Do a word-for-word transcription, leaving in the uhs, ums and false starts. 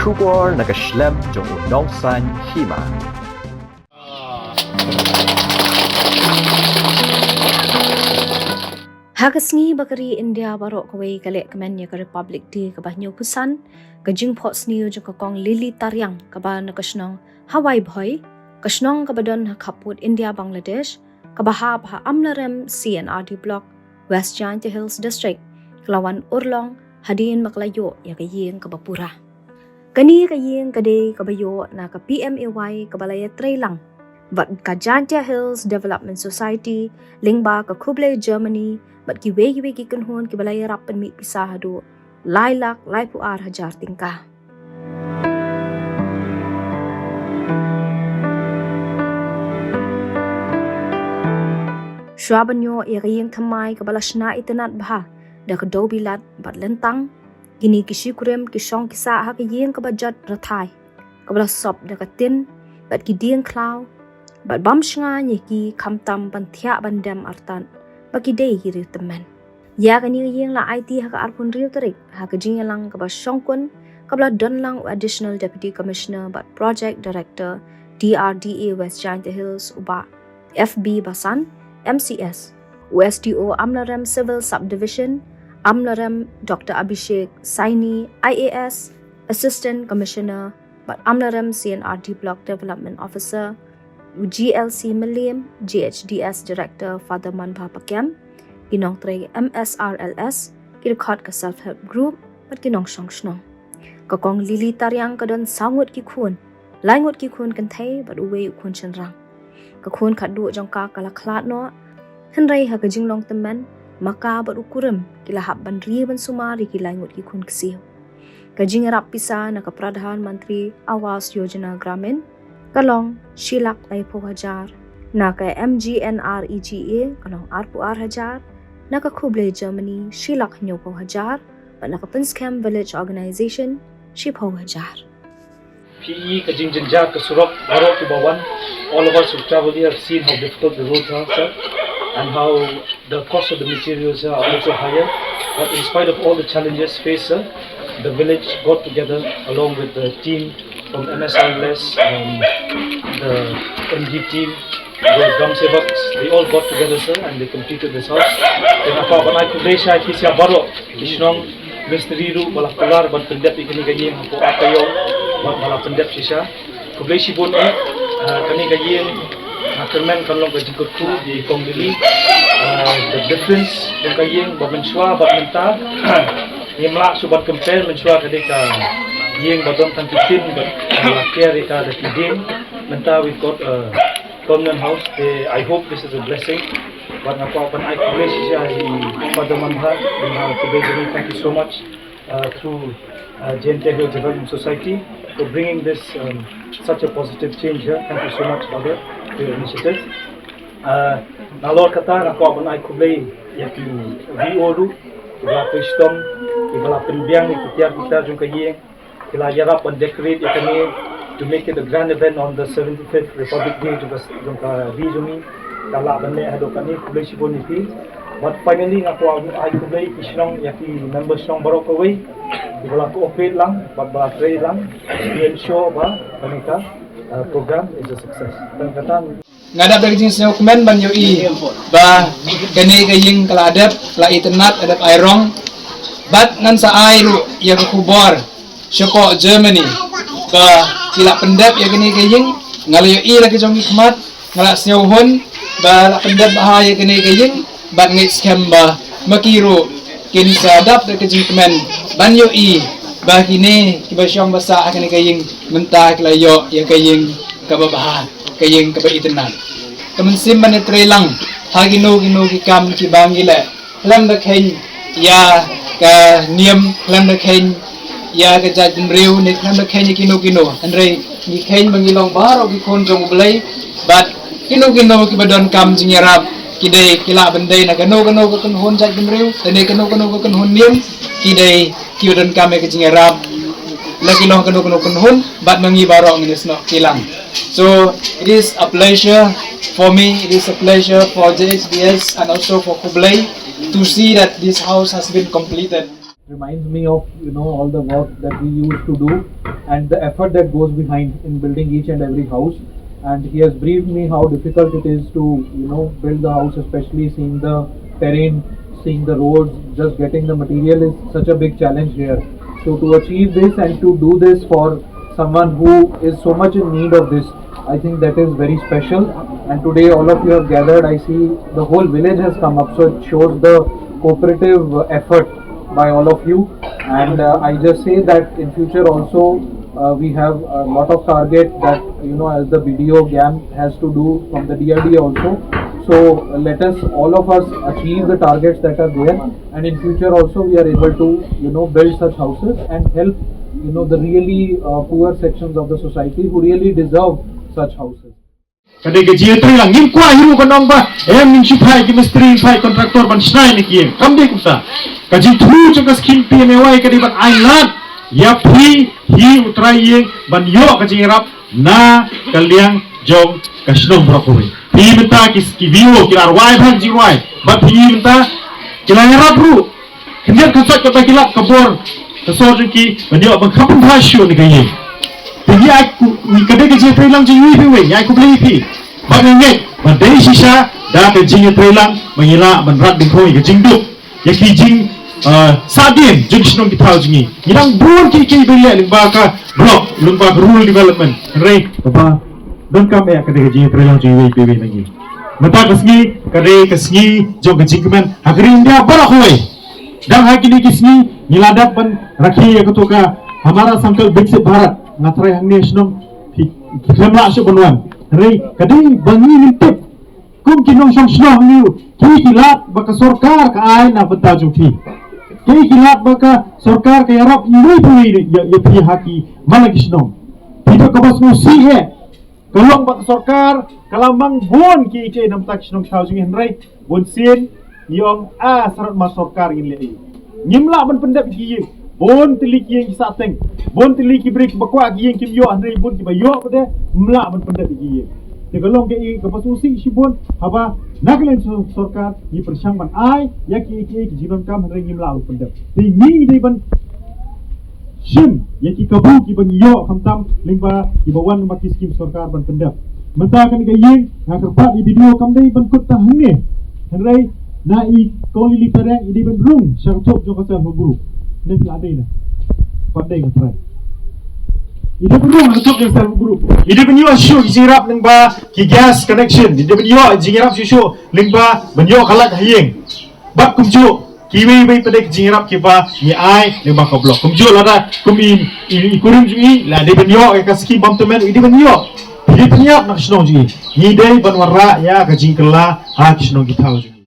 Khubor na ka shlem jong u nongsan hima. Ha ka sngi ba ka ri India baroh kawei ka leh kmen ïa ka Republic Day kaba hynñiewphew san, ka jingphohsniew jong ka Kong Lily Tariang kaba na ka shnong Hawai Bhoi, ka shnong kaba don ha khappud India Bangladesh, kaba hap ha Amlarem C and R D Block, West Jaintia Hills District, ka la wan urlong hadien ba ka la ïoh ïa ka ïing kaba pura. Kane ka ïing ka dei kaba ïoh na ka P M A Y kaba la ïatreilang bad ka Jaintia Hills Development Society lyngba ka Khublei Germany bad kiwei kiwei ki kynhun kiba la ïarap pynmih pisa haduh lai lak laiphew ar hajar tyngka. Shuwa ban ïoh ïa ka ïing thymmai kaba la shna itynnad bha da ka dewbilat bad lyntang, kine ki shikurim ki shong ki sah ha ka ïing kaba jot rathai, kaba la sop da ka tin bad ki dieng khlaw, bad bym shngaiñ ïa ki khamtam ban thiah ban dem artat ba ki dei ki riewtymmen. Ïa kane ka ïing la aiti ha ka arphew hynriew tarik ha ka jingïalang kaba shongkun kaba la don lang u Additional Deputy Commissioner bad Project Director D R D A West Jaintia Hills u Bah F B Basan, M C S, u S D O Amlarem Civil Subdivision, Amlarem Doctor Abhishek Saini, I A S, Assistant Commissioner, bad Amlarem C and R D Block Development Officer, u G L C Mylliem, G H D S Director Father Manbha Pakem, ki nongtrei M S R L S, ki dkhot ka Self Help Group, bad ki nongshong shnong. Ka Kong Lily Tariang ka don saw ngut ki khun, lai ngut ki khun kynthei bad uwei u khun shynrang. Ka khun khatduh jong ka ka la khlad noh, hynrei ha ka jinglong tymmen, ma ka bad u kurim ki la hap ban ri ban sumar ïa ki lai ngut ki khun ksiew. Ka jingïarap pisa na ka Pradhan Mantri Awas Yojana Gramin ka long shi lak laiphew hajar, na ka M G N R E G A ka long arphew ar hajar, na ka Khublei Germany shi lak hynñiewphew hajar, bad na ka Pynskhem Village Organization shiphew hajar. Phi i ka jingjynjar ka surok baroh kiba wan. All of us who travel here have seen how difficult the roads are, sir, and how the cost of the materials here are also higher. But in spite of all the challenges faced, sir, the village got together along with the team from M S R L S, um, the M D team, the Gram Sevaks, they all got together, sir, and they completed this house. Then apart from, I could say, sir, ki sha baroh ki shnong mistri ruh ba la kular ban pyndep ïa kane ka ïing hapoh ar taïew, ba, ba la pyndep shisha. Khublei shibun eh, ah, kane ka ïing, ah, kyrmen kan long ka jingkyrkhu ïa i Kong Lily. Ah, the difference jong ka ïing ba mynshuwa bad mynta, ngim lah shuh ban compare. Mynshuwa ka dei ka ïing ba don tang ki tin bad la kiar ïa ka da ki dieng. Mynta we've got a permanent house. Eh, I hope this is a blessing. Bad nga kwah ban ai khublei shisha ïa i Father Manbha, Manbha Khublei Jani, thank you so much, uh, through, uh, Jaintia Hills Development Society for bringing this, um, such a positive change here. Thank you so much, Father, for your initiative. Uh, nalor kata nga kwah ban ai khublei ïa ki V O ruh, kiba la pynshong, kiba la pynbiang ïa ki tiar ki tar jong ka ïing, ki la ïarap ban decorate ïa kane to make it a grand event on the seventy-fifth Republic Day jong ka, jong ka ri jong ngi. Ka lah ban leh haduh kane, khublei shibun ïa phi. But finally nga kwah ai khublei ïa ki shnong, ïa ki member shnong baroh kawei kiba la cooperate lang bad ba la trei lang to ensure ba kane ka, uh, program is a success. Tang kata. Nga dap da ka jingsngewkmen ban ïohi ba kane ka ïing ka la dep, la itynnad, la dep ai rong. Bad ngan sa ai ruh ïa ka khubor shapoh Germany ba ki la pyndep ïa kane ka ïing. Nga la ïohi la ka jong ki khmat, nga la sngewhun ba la pyndep bha ïa kane ka ïing. Bad nga ngeit skhem ba ma ki ruh kin sa dap da ka jingkmen ban ïohi ba kine kiba shong ba sah ha kane ka ïing mynta ki la ïoh ïa ka ïing kaba bha, ka ïing kaba itynnad. Ka mynsiem ban ïatreilang ha kino kino ki kam kiba ngi leh, khlem da kheiñ ïa ka niam, khlem da kheiñ ïa ka jaitbynriew, ne khlem da kheiñ ïa kino kino. Hynrei ngi kheiñ ba ngi long baroh ki khun jong U Blei, bad kino kino kiba donkam jingïarap, ki dei, ki lah ban dei na kano kano ka kynhun jaitbynriew, lane kano kano ka kynhun niam, ki dei kiba donkam ïa ka jingïarap. La ki long kano kano kynhun, bad ma ngi baroh ngin ïasnoh kti lang. So it is a pleasure for me, it is a pleasure for J H D S and also for Khublei to see that this house has been completed. Reminds me of, you know, all the work that we used to do and the effort that goes behind in building each and every house. And he has briefed me how difficult it is to, you know, build the house, especially seeing the terrain, seeing the roads, just getting the material is such a big challenge here. So to achieve this and to do this for someone who is so much in need of this, I think that is very special. And today all of you have gathered. I see the whole village has come up, so it shows the cooperative effort by all of you. And uh, I just say that in future also, uh, we have a lot of target that, you know, as the B D O GAM has to do from the D R D A also. So uh, let us, all of us, achieve the targets that are there, and in future also we are able to, you know, build such houses and help, you know, the really uh, poor sections of the society who really deserve such houses. Ka dei ka jingïatreilang, ngim kwah hi ruh ban ong ba em, ngin shu phai ki mistri, phai contractor ban shna ïa ki ïing. Kam dei kumta. Ka jingthmu jong ka skhim P M A Y ka dei ban ailad ïa phi hi u trai ïing ban ïoh ka jingïarap na ka liang jong ka shnong baroh kawei. Phi mynta ki, ki V O ki la rwai bha ka jingrwai, bad phi mynta ki la ïarap ruh. Khyndiat khynsoit katba ki lap ka bor ka sor jong ki ban ïoh ban kham pynbha shuh ïa ka ïing. Te ngi ai ku, ngi, ka dei ka jingïatreilang jong iwei pa iwei, ngi ai khublei ïa phi. Bad ngi ngeit ba dei shisha da ka jingïatreilang ba ngi lah ban rat dyngkhong ïa ka jingduk, ïa ki jing, ah, sahdien jong ki shnong ki thaw jong ngi. Ngi dang bun kiei kiei ban leh lyngba ka block, lyngba ka rural development. Hynrei kaba donkam eh ka dei ka jingïatreilang jong iwei pa iwei na ngi. Mynta ka sngi ka dei ka sngi jong ka jingkmen ha ka ri India baroh kawei. Dang ha kine ki sngi ngi la dep ban rakhe ïa kato ka Hamara Sankalp Viksit Bharat. Nga tharai hangne shnong ki, ki khlem lah shuh ban wan. Hynrei ka dei ba ngi ngin tip kum ki nongshong shnong hangne, ki, ki lad ba ka sorkar ka ai na bynta jong phi. Ki, ki lad ba ka sorkar ka ïarap iwei pa iwei ïa, ïa phi ha ki man la ki shnong. Phi dei kaba sngewsih eh. Ka long ba ka sorkar ka la mang bun kiei kiei na bynta ki shnong thaw jong ngi, hynrei bun sien ngi ong, a, sarot ma sorkar ngin leh ei. Ngim lah ban pyndep ki ïing. Bun tylli ki ïing ki sahteng, bun tylli ki briew kiba kwah ki ïing kim ïoh, hynrei bun kiba ïoh pat de ngim lah ban pyndep ki ïing. Te ka long kaei kaba sngewsih shibun haba na ka liang sor-, sorkar ngi pyrshang ban ai ïa kiei kiei ki jingdonkam, hynrei ngim lah ban pyndep. Te ngi dei ban shim ïa ki kabu kiba ngi ïoh khamtam lyngba kiba wan lyngba ki skim sorkar ban pyndep. Mynta kane ka ïing nga kyrpad ïa B D O kam dei ban kut tang hangne. Hynrei na i Kong Lily Pyreng i dei ban rung sha ka thup jong ka self help group. Ne phi la dei na? Pat dei nga trai. I dei ban rung sha ka thup jong ka self help group. I dei ban ïoh shuh ki jingïarap lyngba ki gas connection. I dei ban ïoh jingïarap shuh shuh lyngba ban ïoh ka light ha ïing. Bad kumjuh kiwei kiwei pat de ki jingïarap kiba ngi ai lyngba ka block. Kumjuh lada kum i, i, i kurim jong i la dei ban ïoh ïa ka skim bam tymmen, i dei ban ïoh. I dei ban ïap na ka shnong jong i. Ngi dei ban wanrah ïa ka jingkylla ha ki shnong ki thaw jong i.